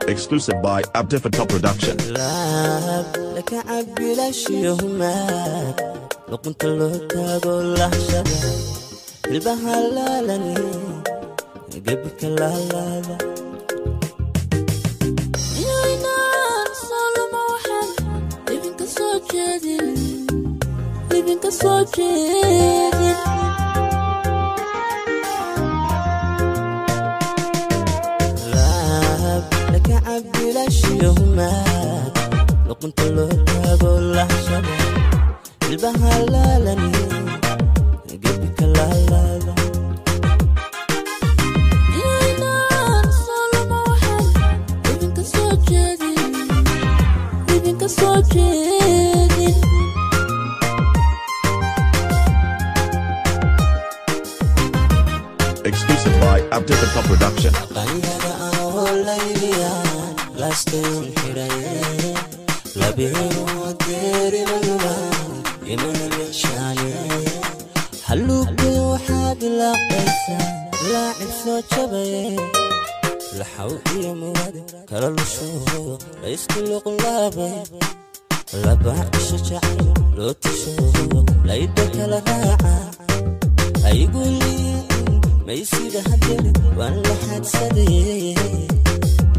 Exclusive by Abdifatah Production. لك عبلاش يهمك لقنت له تاغو لحشبة البهلالني قبك لا لا لا Ibinka soo jeedin laab laka cabbilaashiyohumaad luqunta loo taago lahshada ilbahalaalani gebika laalaada. Inaan soloma waxaan ibinka soo jeedin, ibinka soo jeedin. Exclusive by Abdifatah Production. Qaliyada anoo layliyaan laastayon xidhaye labeenu deerimayuba imana leeshaane halluugay waxaad ilaaqaysaa laacib soo jabaye laxaw iyo murad kala lusho laysku luqlaabay laba cisho jacayl loo tasho laydha kala raaca aygu liin maysida hadeer waan la xadsaday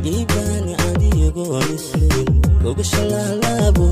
dhiibaani adigoon isluwin uga shalaalaabo.